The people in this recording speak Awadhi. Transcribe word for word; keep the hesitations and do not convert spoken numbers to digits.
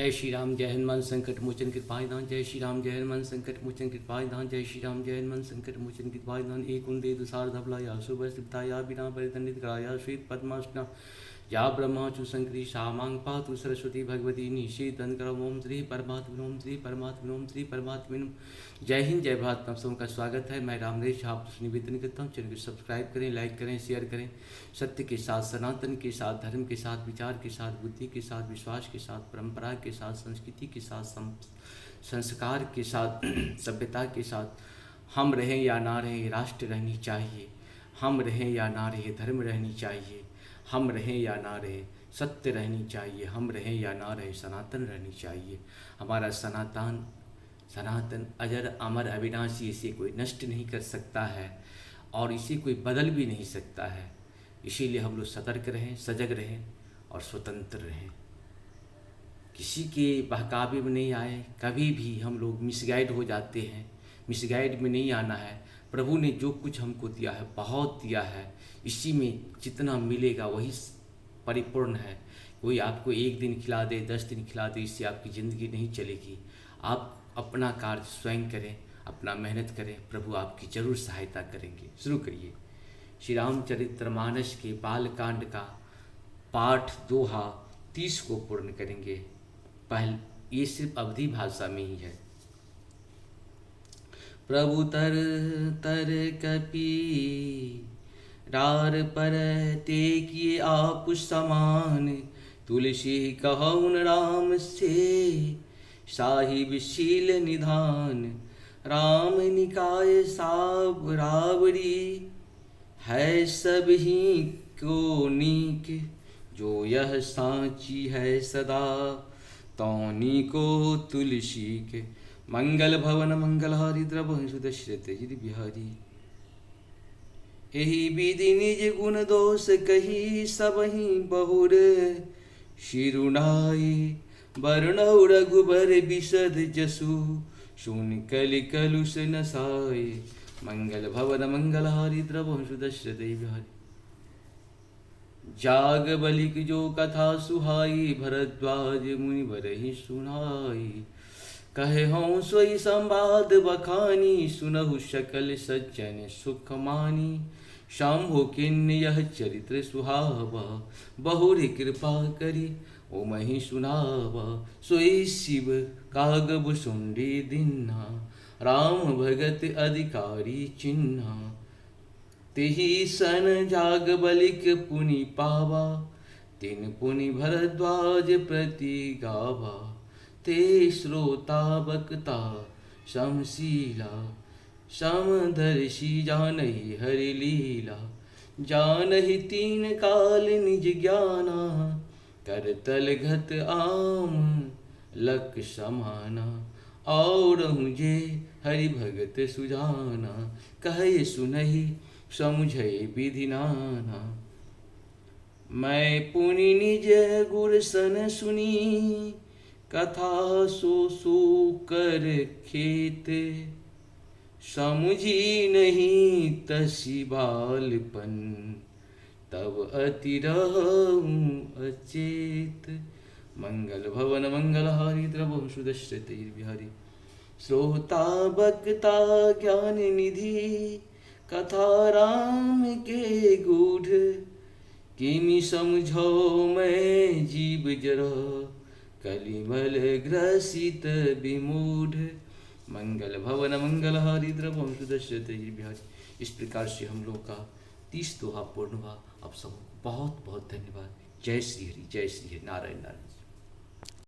जय श्री राम, जय हनुमान संकट मोचन कृपाय दान। जय श्री राम, जय हनुमान संकट मोचन कृपाय दान। जय श्री राम, जय हनुमान संकट मोचन कृपाय दान। एक उंदे दुसार धबला या सुबह सिद्धा या बिना परिदंडित करा या श्वेत पद्मासना या ब्रह्मा चु संकरी सामांग पातु सरस्वती भगवती निषेधन करम। ओम श्री परमात्मन, ओम श्री परमात्मन, ओम श्री परमात्मन। जय हिंद, जय भारत, आप सबों का स्वागत है। मैं रामरेश, आप सबसे निवेदन करता हूँ, चैनल को सब्सक्राइब करें, लाइक करें, शेयर करें। सत्य के साथ, सनातन के साथ, धर्म के साथ, विचार के साथ, बुद्धि के साथ, विश्वास के साथ, परंपरा के साथ, संस्कृति के साथ, सं-, संस्कार के साथ, सभ्यता के साथ। हम रहें या ना रहें, राष्ट्र रहनी चाहिए। हम रहें या ना रहें, धर्म रहनी चाहिए। हम रहें या ना रहें, सत्य रहनी चाहिए। हम रहें या ना रहें, सनातन रहनी चाहिए। हमारा सनातन, सनातन अजर अमर अविनाशी, इसे कोई नष्ट नहीं कर सकता है और इसे कोई बदल भी नहीं सकता है। इसीलिए हम लोग सतर्क रहें, सजग रहें और स्वतंत्र रहें। किसी के बहकावे में नहीं आए। कभी भी हम लोग मिसगाइड हो जाते हैं, मिसगाइड में नहीं आना है। प्रभु ने जो कुछ हमको दिया है, बहुत दिया है, इसी में जितना मिलेगा वही स-, परिपूर्ण है। कोई आपको एक दिन खिला दे, दस दिन खिला दे, इससे आपकी ज़िंदगी नहीं चलेगी। आप अपना कार्य स्वयं करें, अपना मेहनत करें, प्रभु आपकी जरूर सहायता करेंगे। शुरू करिए। श्री रामचरितमानस के बालकांड का पाठ दोहा तीस को पूर्ण करेंगे। पहल-, ये सिर्फ अवधी भाषा में ही है। प्रभु तर तर कपि रार पर ते किए आप समान, तुलसी कहउन राम से साहिब शील निधान। राम निकाय साब राबरी है सब ही को नीक, जो यह सांची है सदा, तौनी को तुलसी के। मंगल भवन मंगलहारी द्रवहु सुदशरथ गिरि बिहारी। एहि विधि निज गुण दोष कही सबहि बहुर सिरुनाई। बरनउ रघुबर बिसद जसु सुनि कलि कलुष नसाई। मंगल भवन मंगलहारी द्रवहु सुदशरथ गिरि बिहारी। जाग बलिक जो कथा सुहाई भरद्वाज मुनिवरहि सुनाई। कहे हउँ सोई संवाद बखानी सुनहु सकल सज्जन सुख मानी। शंभु किन्न यह चरित्र सुहावा बहुरि कृपा करी ओमहि सुनावा। सोई शिव काग भुसुंडी दिन्हा राम भगत अधिकारी चिन्हा। तेहि सन जाग बलिक पुनि पावा तिन पुनि भरद्वाज प्रति गावा। ते श्रोता वक्ता समशीला समदर्शी जानहि हरि लीला। जानहि तीन काल निज ज्ञाना करतल घत आम लक समाना। औरहु जे हरि भगत सुजाना कहइ सुनहि समुझइ विधि नाना। मैं पुनि निज गुर सन सुनी कथा सो सो कर खेत। समुझी नहीं तसि बालपन तब अति रहूं अचेत। मंगल भवन मंगलहारी द्रवहु सुदशरथ गिरि बिहारी। श्रोता वक्ता ज्ञान निधि कथा राम के गूढ़। किमि समुझौ मैं जीव जरा कलिमल ग्रसित विमूढ़। मंगल भवन मंगलहारी द्रवहु सुदशरथ गिरि बिहारी। इस प्रकार से हम लोग का तीस दोहा पूर्ण हुआ। आप सबको बहुत बहुत धन्यवाद। जय श्री हरि, जय श्री हरि, नारायण नारायण।